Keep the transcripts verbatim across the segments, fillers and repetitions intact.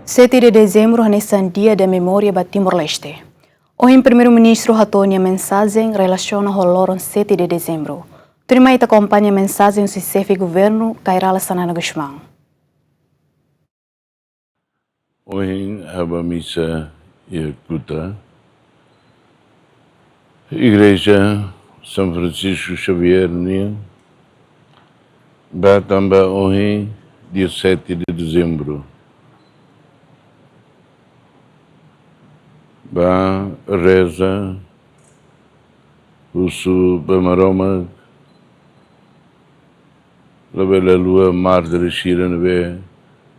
Sete de Dezembru hanesan Dia da Memória ba Timor-Leste. Ohin Primeiru-Ministru hato'o nia mensajen relasiona ho loron sete de Dezembru. Tuirmai ita akompaña mensajen husi Xefe Governu, Kay Rala Xanana Gusmão. Ohin ha'u bá misa iha Kuta, Igreja São Francisco Xavier nian, bá tanba ohin dia sete de Dezembru, bá reza, husu ba Maromak, labele haluha mártir sira ne'ebé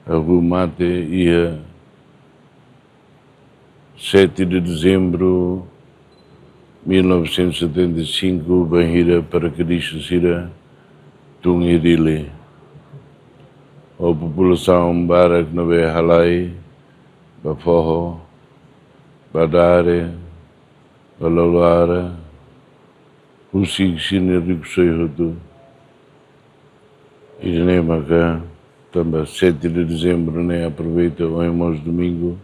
hahú mate iha sete de Dezembru mil novecentos e setenta e cinco, bainhira parakedista sira tun iha Dili. Ho populasaun barak ne'ebé halai ba foho, ba dare, ba laloara, husik sira-nia rikusoin hotu. Ida-ne'e maka tanba sete de Dezembru ne'e aproveita ohin mós domingu,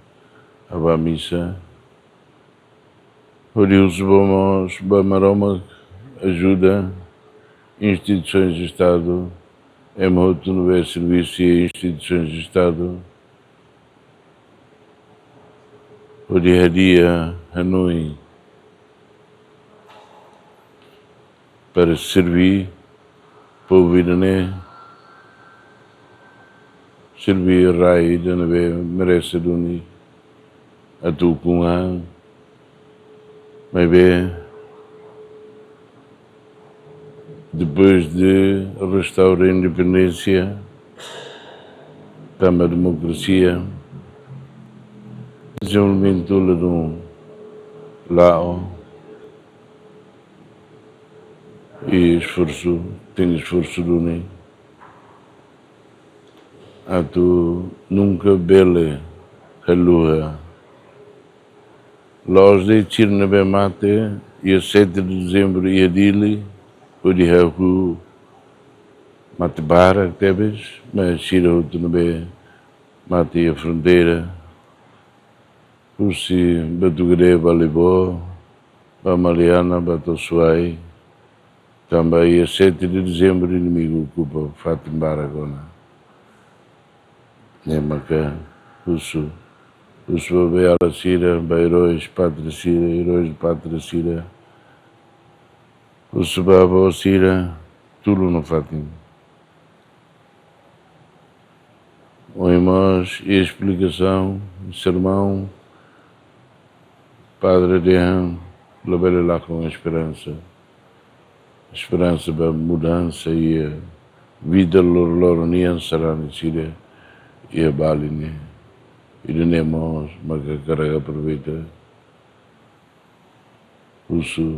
ha'u bá misa, hodi husu ba mós ba Maromak ajuda instituisoens de Estadu, ema hotu ne'ebé servisu iha instituisoens de Estadu, hodi hadi'a hanoin para serví povu ida-ne'e, serví rai ida ne'ebé merese duni atu ukun an. Maibé, depois de restaura independénsia, tanba demokrasia, dezenvolvimentu ladún la'o, i esforsu, tenke esforsu duni atu nunka bele haluha. La'ós de'it sira ne'ebé mate iha sete de Dezembru iha Dili, hodi hahú mate barak tebes, mas sira hotu ne'ebé mate iha fronteira, husi Batugade ba Libo, ba Maliana, ba to'o Suai, tanba iha sete de Dezembru inimigu okupa fatin barak ona. Ne'e maka husu, husu ba beiala sira, ba eróis pátria sira, eróis pátria sira, husu ba avó sira, tulun nafatin. Ohin mós iha esplikasaun, sermaun, padre dehan labele lakon esperansa. Esperansa ba mudansa iha vida loroloron nian sarani sira iha Bali ne'e. Ida-ne'e mós maka hakarak aproveita husu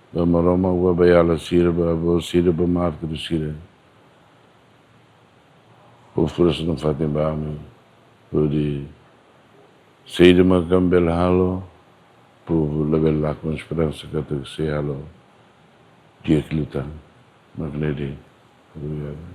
ba Maromak, ba beiala sira, ba avó sira, ba mártir sira, fó forsa nafatin ba ami, hodi saida mak ami bele halo, povu labele lakon esperansa katak sei halo di'ak liután. Mak ne'e de'it. Obrigadu.